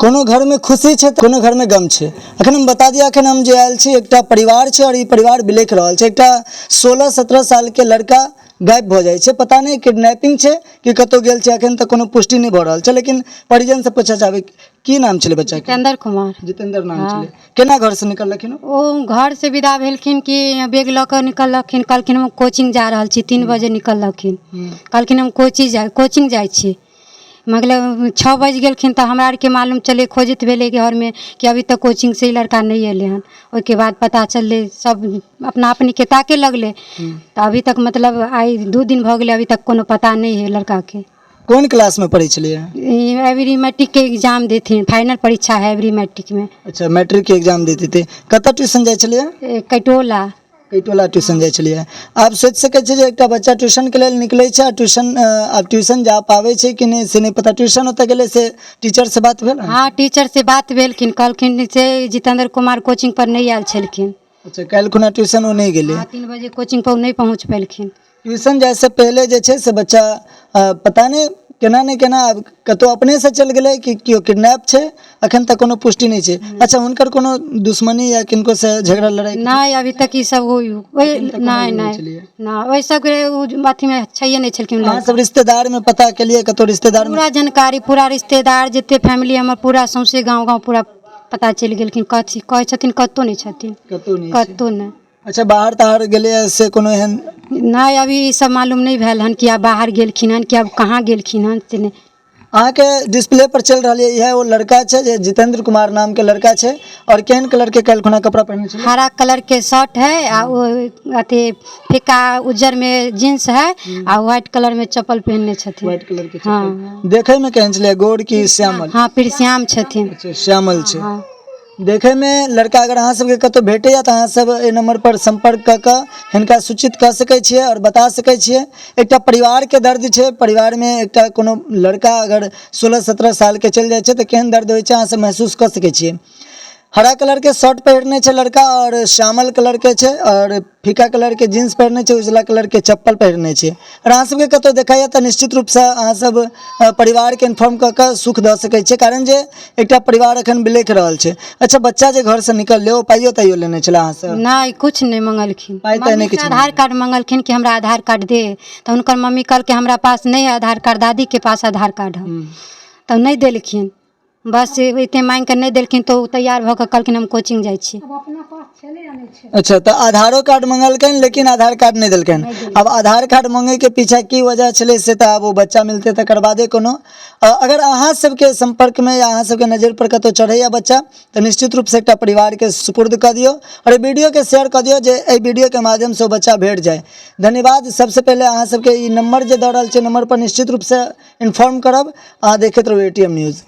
कोनो घरमे खुशी छै तऽ कोनो घरमे गम छै। अखन हम बता दिअ, अखन हम जे आयल छी एकटा परिवार छै आओर ई परिवार बिलखि रहल छै। एकटा 16-17 सालके लड़का गायब भऽ जाइ छै, पता नहि किडनैपिंग छै कि कतहु गेल छै, अखन तक कोनो पुष्टि नहि भऽ रहल छै। लेकिन परिजनसँ पूछऽ चाहबै, की नाम छलै बच्चाके? जितेंद्र कुमार। जितेंद्र नाम छलै। केना घरसँ निकललखिन? ओ घरसँ विदा भेलखिन कि बैग लऽ कऽ निकललखिन, कहलखिन हम कोचिंग जा रहल छी। 3 बजे निकललखिन, कहलखिन हम कोचिंग जाइ छी। मतलब 6 बजि गेलखिन तऽ हमरा आरके मालूम चललै, खोजैत भेलै घरमे कि अभी तक कोचिंगसँ ई लड़का नहि अयलै हन। ओहिके बाद पता चललै, सब अपना अपनीके ताके लगलै, तऽ अभी तक मतलब आइ 2 दिन भऽ गेलै, अभी तक कोनो पता नहि है लड़काके। कोन क्लासमे पढ़ै छलियै? अबरी मैट्रिकके एग्जाम देथिन, फाइनल परीक्षा है अबरी मैट्रिकमे। अच्छा, मैट्रिकके एग्जाम दैत हेतै। कतऽ ट्यूशन जाइ छलियै? कैटोला। कैटोला ट्यूशन जाइ छलियै। आब सोचि सकै छियै जे एकटा बच्चा ट्यूशनके लेल निकलै छै आ ट्यूशन आब ट्यूशन जा पाबै छै कि नहि से नहि पता। ट्यूशन ओतऽ गेलै से टीचरसँ बात भेल? हँ, टीचरसँ बात भेलखिन, कहलखिन से जितेंद्र कुमार कोचिंग पर नहि आयल छलखिन। अच्छा, काल्हि खुना ट्यूशन ओ नहि गेलै? हँ, 3 बजे कोचिंग पर ओ नहि पहुँच पेलखिन। ट्यूशन जाइसँ पहिले जे छै से बच्चा पता नहि केना नहि केना आब कतहु अपनेसँ चलि गेलै कि केओ किडनैप छै, अखन तक कोनो पुष्टि नहि छै। अच्छा, हुनकर कोनो दुश्मनी या किनकोसँ झगड़ा लड़ाइ? नहि, अभी तक ई सब ओहि नहि नहि नहि, ओहि सबके ओ अथीमे छैहे नहि छलखिन। अहाँ सब रिश्तेदारमे पता केलियै कतहु रिश्तेदारमे? पूरा जानकारी, पूरा रिश्तेदार जते फैमिली हमर, पूरा सौंसे गाँव गाँव पूरा पता चलि गेलखिन। कथी कहै छथिन, कतहु नहि छथिन। कतहु नहि? कतहु नहि। अच्छा, बाहर ताहर गेलैए से कोनो एहन? नहि, अभी ई सब मालूम नहि भेल हन कि आब बाहर गेलखिन हन कि आब कहाँ गेलखिन हन से नहि। अहाँके डिस्प्ले पर चलि रहल यऽ, इएह ओ लड़का छै जे जितेंद्र कुमार नामके लड़का छै। आओर केहन कलरके काल्हि खुना कपड़ा पहिरने छलै? हरा कलर के शर्ट है आ ओ अथी फीका उज्जर में जींस है आ व्हाइट कलर में चप्पल पहिनने छथिन। व्हाइट कलर के? हाँ। देखैमे केहन छलै, गोर की श्यामल? हाँ, फिर श्याम छथिन। अच्छा, श्यामल छै। हाँ। देखैमे लड़का अगर अहाँ सबके कतहु भेटैए तऽ अहाँ सब एहि नम्बरपर सम्पर्क कऽ कऽ हिनका सूचित कऽ सकै छियै आओर बता सकै छियै। एकटा परिवारके दर्द छै। परिवारमे एकटा कोनो लड़का अगर 16-17 सालके चलि जाइ छै तऽ केहन दर्द होइ छै, अहाँ सब महसूस कऽ सकै छियै। हरा कलरके शर्ट पहिरने छै लड़का आओर श्यामल कलरके छै आओर फीका कलरके जीन्स पहिरने छै, उजला कलरके चप्पल पहिरने छै। आओर अहाँ सबके कतहु देखाइए तऽ निश्चित रूपसँ अहाँ सब परिवारके इन्फॉर्म कऽ कऽ सुख दऽ सकै छियै, कारण जे एकटा परिवार एखन बिलखि रहल छै। अच्छा, बच्चा जे घरसँ निकललै ओ पाइयो ताइयो लेने छलै अहाँसँ? नहि, किछु नहि मंगलखिन। पाइ ताइ नहि? मम्मी से किछु? आधार कार्ड मंगलखिन कि हमरा आधार कार्ड दे, तऽ हुनकर मम्मी कहलकै हमरा पास नहि है आधार कार्ड, दादीके पास आधार कार्ड है, तब नहि देलखिन। बस एते मांगि कऽ नहि देलखिन तऽ ओ तैयार भऽ कऽ कहलखिन हम कोचिंग जाइ छी। अच्छा, तऽ आधारो कार्ड मंगलकनि लेकिन आधार कार्ड नहि देलकनि। आब आधार कार्ड मंगैके पीछा की वजह छलै से तऽ आब ओ बच्चा मिलतै तकर बादे कोनो। अगर अहाँ सबके सम्पर्कमे या अहाँ सबके नजरि पर कतहु चढ़ैया बच्चा तऽ निश्चित रूपसँ एकटा परिवारके सुपुर्द कऽ दियौ आओर एहि वीडियोके शेयर कऽ दियौ जे एहि वीडियोके माध्यमसँ ओ बच्चा भेट जाय। धन्यवाद। सबसँ पहिले अहाँ सबके ई नम्बर जे दऽ रहल छै, नम्बर पर निश्चित रूपसँ इन्फॉर्म करब। अहाँ देखैत रहू ए टी एम न्यूज।